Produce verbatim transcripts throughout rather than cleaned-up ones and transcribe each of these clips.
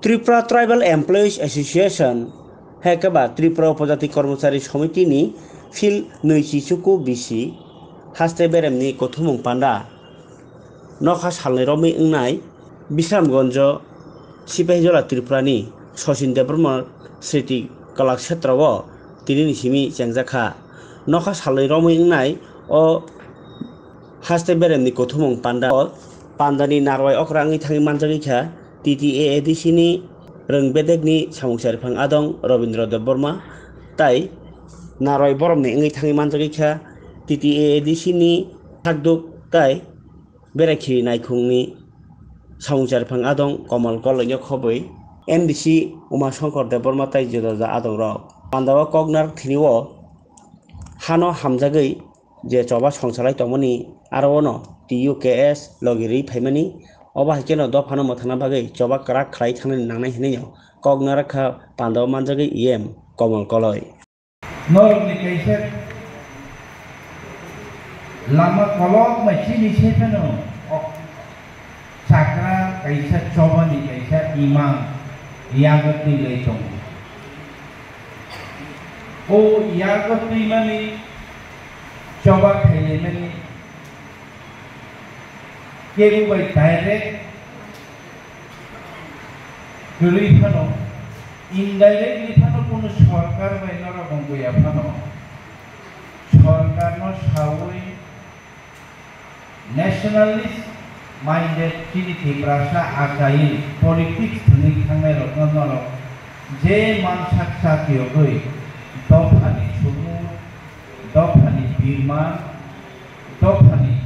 Tripura Tribal Employees Association, hai khe ba Tripura Upojati Kormochari Somitini phil nui chichuku bisi haste beremni kuthumung panda. Nokha salnwi romwi wngnai Bisramganjo Sipahijola Tripurani Sachin Debbarma Sriti Kalakshetra o tinini simi chengjakha. Nokha salnwi romwi wngnai o haste beremni kuthumung panda. O pandani narwai okra wngwi thangwi manjagwi kha T T A A D C ni rwng bedekni samung chariphang adong Robindra Debbarma tai narwai boromni wngwi thangwi manjagwi kha T T A A D C ni sakduk tai Berekhiri naikhungni samung chariphang adong Komal Koloi ni khobwi M D C Uma Shankar Debbarma tai juda juda adongrok. Pandao koknar thinio hano hamjagwi je choba songchalai tongmani aro ono T U K S logi rwi phaimani, obo hai kheno dophano mwthangna bagwi choba kwrak khlai thangnani nangnai hinwi koknar kha pandao manjagwi E M Komal Koloi. Norokni kaisa lama kolokma chini se phano ok chakra kaisa chobani kaisa imang yago twi lai tongo. O yago twimani choba khailaimani kebo bai direct kwrwi phano, indirectly phano kunu sorkar bai norok wngya phano, sorkarno sawi nationalist minded chini Tiprasa achai politics thwngwi thangnai rokno norok je mansak chakiyogwi dophani sumur, dophani birma, dophani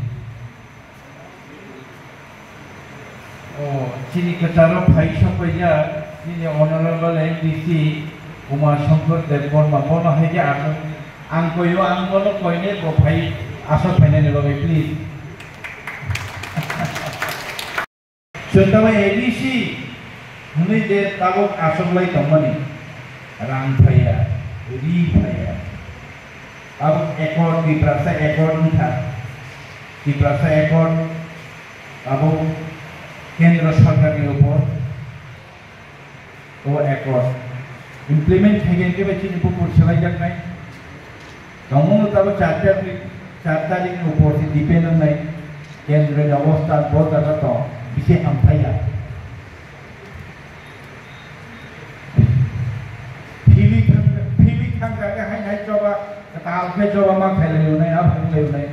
O, chini kwcharo phai sokpaijak, chini Honorable M D C Uma Shankar Debbarma, bono hai khe aswk ang koio, ang bono koinai, bo phai aswk phainani bagwi, please. Chwng tamo A D C hwnwi je tabuk achoklai tongmani, rang phaiya, ri phaiya, tabuk accord, Tiprasa accord wngkha, Tiprasa accord, abo kendro sorkarni upor o accord implement khaikhe hwnkhe bai chini bukur swlaijaknai. Tongmungno tabo char tarikni, char tarikni upor se depend wngnai. Kendroni obostha bo jaga tong bisi hamphaiya. Philwi thang, philwi thang jaga hai hai choba, kwtal khe choba ma khailai wngnai, a phunglai wngnai.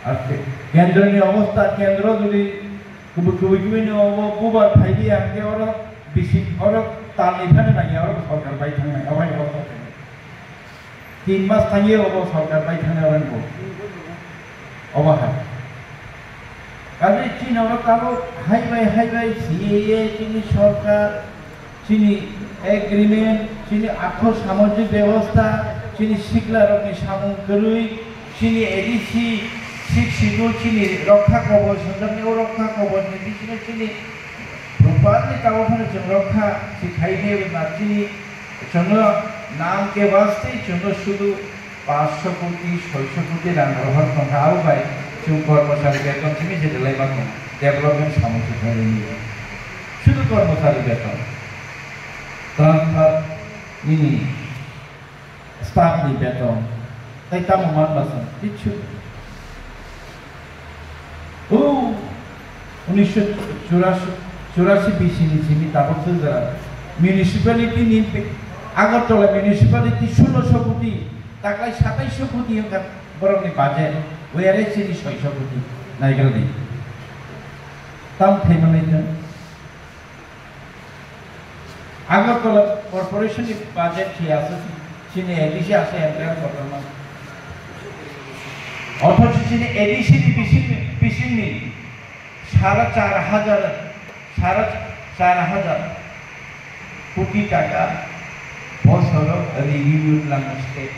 Aste, kendroni obostha, kendro jodi kubui kubui kubui ni obo bubar phai di ang khe oro bisi, oro talni phano nangya, oro sorkar bai thangnai, obo hai obostha khe. Tin mas thangwi obo sorkar bai thangnai oro bo. Obo hai. Kaje chini oro tabuk hai bai, hai bai C A A chini sorkar, chini agreement, chini artho samajik bebosta, chini siklarokni samung kwrwi, chini A D C, Sixth Schedule, chini rokha kobor, songjamni o rokha koborni bisingo chini properly tabuk phano chwng rokha si khainai ba chini chwngno nam ke waste chwngno sudu paanch sho koti, soi sho koti rang rohor tongkha, abo bai chwng kormochari beton simi se rwlai ma tongo, development samung se khainai. Sudu kormochari beton, transfer nini staff ni beton, tei tamo man basa kichu. O, unisho churashi, churashi bisi ni simi tabuk sojak municipality ni pe-, Agartala municipality solo sho koti, taklai satais sho koti wngkha borok ni budget, where chini soi sho koti, naigra di. Tam thai manai ta. Agartala Corporation ni budget khe aswk chini A D C aswk entire kotorma. Othocho chini A D C ni bising, bisingni sara char hajar, sara char hajar koti taka bosoro revenue langma state.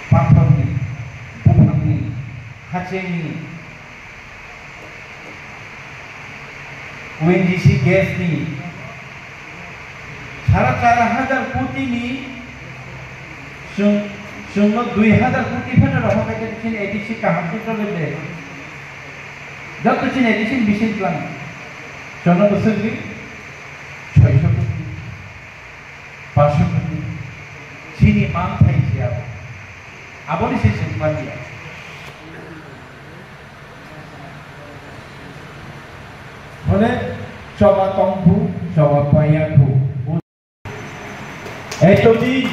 Pathorni, buphangni, hachengni, O N G C gas ni sara char hajar koti ni chwng, chwngno dui hajar koti phano rohor kha khe chini A D C kaham khe chole de. Joto chini addition bising tlang. Jono bwswk ni soiso koti, paso koti. Chini man thai se abo. Aboni se chwng man ya. Hone choba tongphu, choba paya phu. Etodin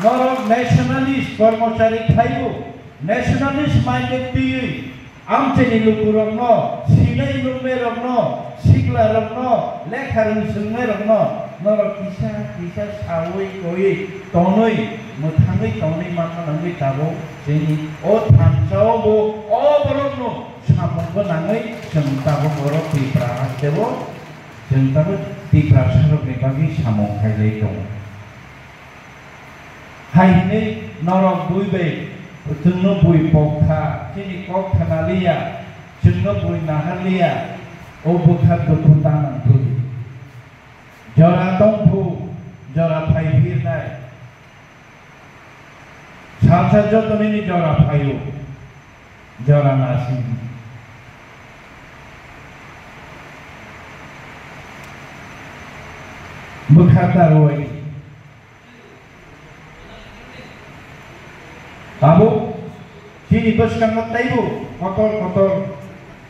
norok nationalist kormochari khaibo, nationalist minded twiwi amchaini lukurokno, sinai nuknairokno, siklarokno, lekha rwng swngnairokno norok kisa kisa sawi kowi tonwi mwthangwi tonwi manna nangwi tabuk chini o thansao bo o borokno samungbo nangwi chwng tabuk oro Tripura hasteo. Chwng tabuk Tiprasarokni bagwi samung khailai tongo. Hai hwnwi norok bui bai chwngno bui pok kha, chini kok khna liya, chwngno bui nahar liya, o bwkha dukhu ta nang twi. Jora tongphu, jora phai phirnai. Salsa joto nini jora phaio, jora nasing. Bwkha ta ruwai. Tabuk chini bwskango teibo kotor kotor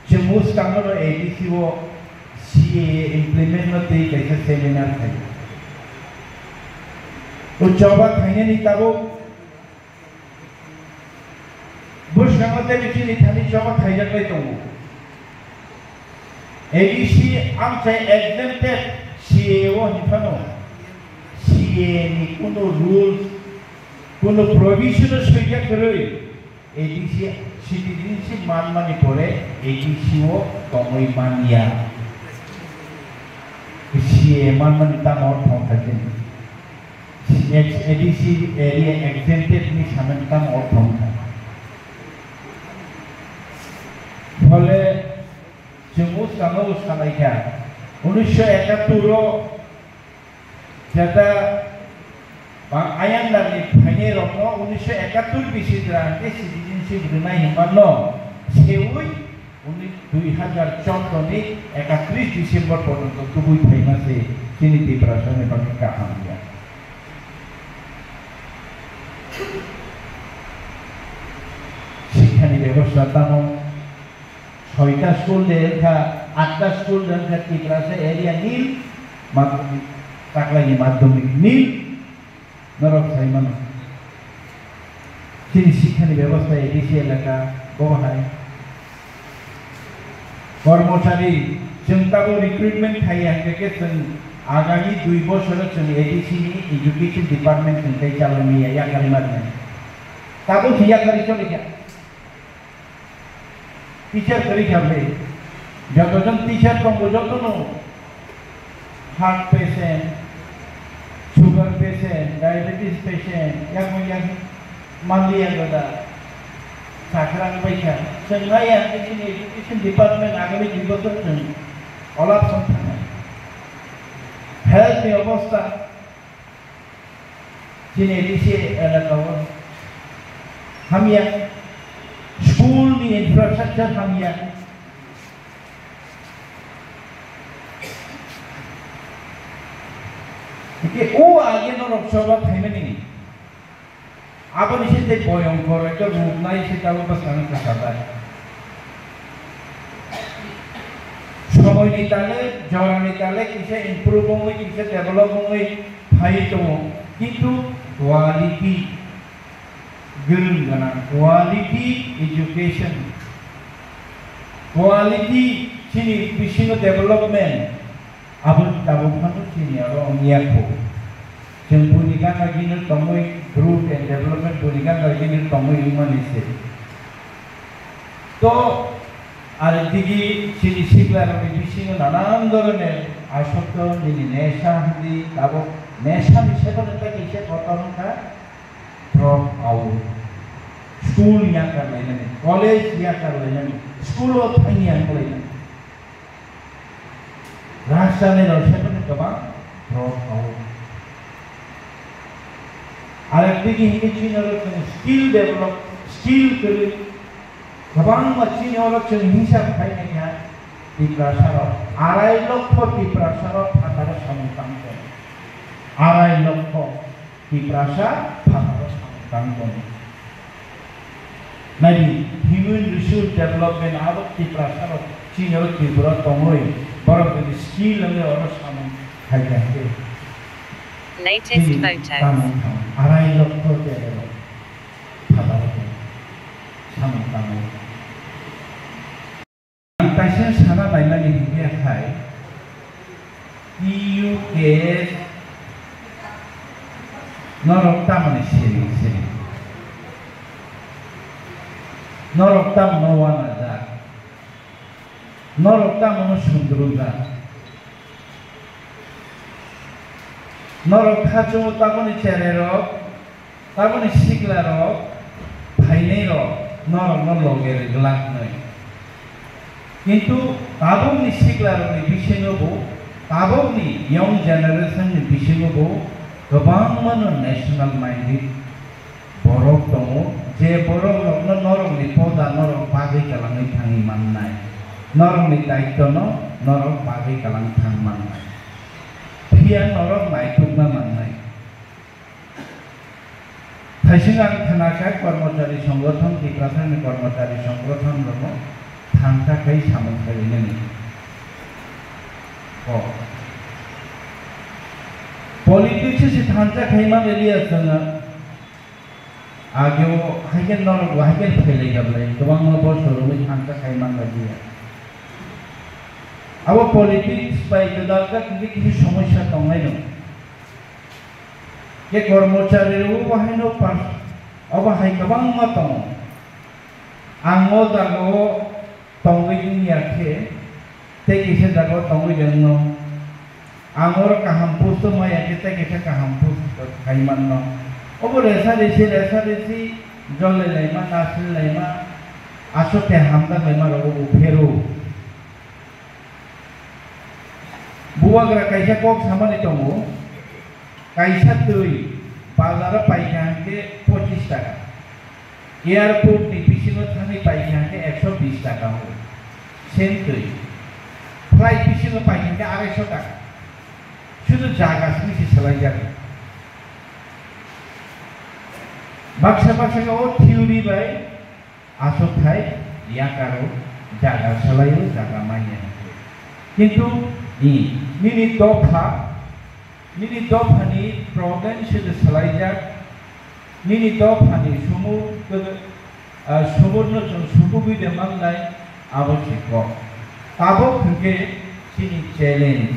chwng bwskango no A D C o C A A implement no tei kaisa seminar khai. O choba khainani tabuk bwskango teibo chini thani choba khaijaklai tongo. A D C amchai exempted C A O hinphano C A A ni kunu rules, kunu provision o soijak kwrwi A D C citizenship manmani pore A D C o tongwi manya. C A A manmani tamo thong kha chini. Ex-, A D C area exempted ni samani tamo thong kha. Phole chwng o sana o sanai kha. Unisho ekattor o Jeta ba ayang darni phainai rokno unisho ekattor bisi jora hwnkhe citizenship rwnai hinmano seui uni dui hazar choudo ni ekatris December porjonto tubui phaima se chini Tiprasani bagwi kaham ya. Sikhani bebosta tamo Soita school de wngkha, atta school de wngkha, Tiprasa area nil, madhyamik, taklaini madhyamik nil, norok sai mano. Chini sikhani bebosta A D C elaka, bo hai. Kormochari, chwng tabo recruitment khaiya hwnkhe khe chwng agami dui bosoro chwng A D C ni education department chwng tei chalai manya, yakarwi ma rwnai. Tabo se yakarwi choli kha. Teacher kwrwi kha ble. Joto jon teacher tongo, joto no heart patient, sugar patient, diabetes patient, yakung yak manliya goda. Sakrang bai kha. Chwng nai ya, chini education department agami dui bosor chwng olap song thangnai. Health ni obostha, Chini A D C elaka o hamya, school ni infrastructure hamya. Hwnkhe o age norok choba khaimani, aboni se tei boyongkor ekta rupnai se tabuk bwskango kwchajak. Somoini tale, jorani tale kisa improve wngwi, kisa develop wngwi phaiwi tongo, kintu quality gwrwng gwnang, quality education, quality chini bisingo development, abo tabuk phano chini oro wngya kho. Chwng buini gana gini tongwi growth and development buini gana gini tongwi wngmani se. To, ar digi chini siklarokni bisingo nanan dhoroner asokto nini nesha hwndi tabuk nesha ni seboni tei kaisa kotor wngkha drop out. School yakar lainani, college yakar lainani, school o thangya wnglainani. Rajani rok seboni kwbang drop out. Arekdigi hwnwi chini oro chwng skill develop, skill kwrwi, Kwbangma chini oro chwng hisab khai nai kha Tiprasa rok, arai lokho Tiprasa rok phataro samung tang tongo. Arai lokho Tiprasa phataro samung tang tongo. Naidi, human resource development abo Tiprasa rok chini oro Tripura tongoi, borok jodi skill wngwi oro samung khai kha khe, Latest chini photos. Tamo thang arai lokho tere rok phataro samung tangwi. Ang kaisa sana naimani hinkhe hai, T U K S norok tamoni siring siring. Norok tamono wanajak. Norok tamono sundrujak. Norok khachungo tamoni chererok Taboni siklarok phainairok norokno loge rwglak hwnwi. Kintu tabukni siklarokni bisingo bo, tabukni young generation ni bisingo bo kwbangmano national minded borok tongo, je borokrokno norokni poda norok bagwi kwlangwi thangwi mannai, norokni daitwno norok bagwi kwlang thang mannai, phiya norok naitukna mannai. Thaising ang khnakha kormochari songgothon, Tiprasani kormochari songgothon rokno thansa khai samung khainani. O. Politics se thansa khai man liya sana. Ageo haikhe norok bo haikhe phailai gablai, kwbangma bosor rwui thansa khai man liya. Abo politics bai gwdal jak hwnkhe kisi somosya tongnai no. Khe kormochari rok bo haino pas, obo hai kwbangma tongo. Ang o jagao tongwi wngya khe, tei kisa jagao tongwi rwngno. Ang oro kaham post o maya khe, tei kisa kaham post khai manno. Obo resa resi, resa resi, jolai laima, nasil laima, aswk khe hamjak laima rogo bo phero. Bubagra kaisa kok samani tongo, kaisa twi bazaro paikha hwnkhe pochis taka, airport ni bisingo thangwi paikha hwnkhe ekso bis taka hwnwi, same twi. Flight bisingo paikha hwnkhe arai so taka. Sudu jaga simi se swlaijak. Baksa baksa khe o theory bai Aswk khai yakaro jaga salaio, jaga manya. Kintu i nini dopha, nini dophani problem se de salaijak, nini dophani sumur, ah, sumurno chwng sukubui de mannai, abo se kok. Tabuk hwnkhe chini challenge.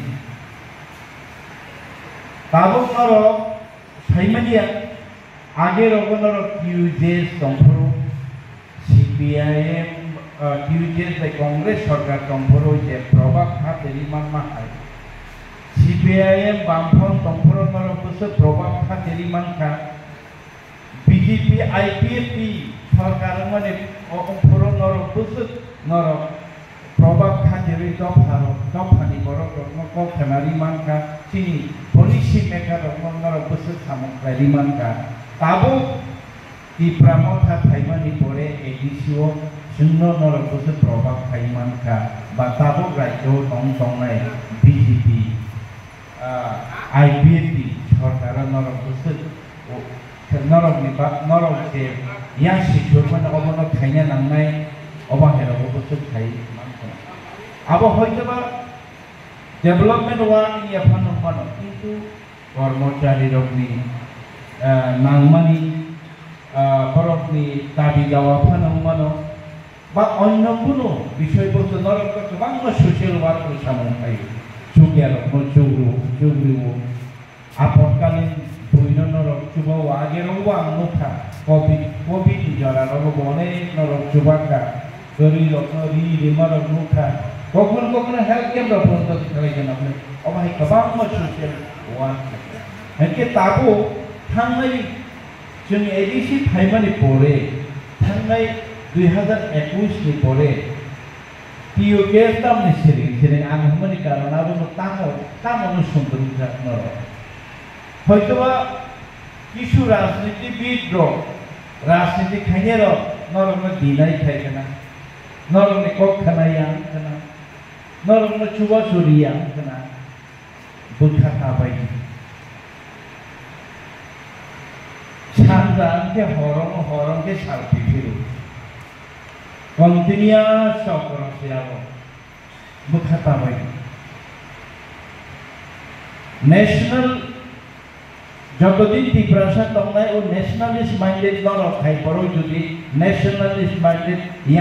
Tabuk norok saimanya, Age rogo norok T U J S tongphuru, C P I M, ah, T U J S bai Congress sorkar tongphuru je probab kha teri manma hai. C P I M Bamphon tongphuru norok bwswk probab kha teri mankha. B J P I P F T sorkar wngmani o-, ongphuru norok bwswk norok Probab khatirwi dopharok, dophani borokrokno kok khnarwi mankha, chini policy makerrokno norok bwswk samung khlairwi mankha. Tabuk Tipra Motha phaimani pore A D C o chwngno norok bwswk probab khai mankha, ba tabuk rajyo-o tong tongnai B J P, ah, I P F T sorkaro norok bwswk, o, norokni ba, norok je yang siksurmani obono khaina nangnai, obo hai rogo bwswk khai mankha. Abo hoitoba development work wngya phano phano, kintu kormocharirokni, ah, nangmani, ah, borokni dabi dawa phano wngmano. Ba onno kunu bisoi bostu norok to kwbangma social work ni samung khaio. Chukya rokno chugru, chugriwo. Apotkalin buino norok chubao, age rokbo ang nukha. Covid, covid ni jora rogo bo onek norok chubakha. Kwrwi rokno ri rima rok nukha. Kokno kokno health camp rok photo khlai jana hwnwi. Obo hai kwbangma social work. Hai khe tabuk thangnai Chwng A D C phaimani pore, thangnai dui hazar ekush ni pore, T U K S tamni siring siring ang hwnmani karon abono tamo, tamono sundrukjak norok. Hoitoba kisu rajnitibid rok, rajniti khainai rok norokno deny khai khna. Norokni kok khna ya wng khna, norokno chubachu ri ya wng khna, bwkha ta bai di. Sanja wng khe hor wng, hor wng khe sal phiphiru. Continuous chokro se abo. Bwkha ta bai di. National, jotodin Tiprasa tongnai o nationalist minded norok hai borok jodi nationalist minded yang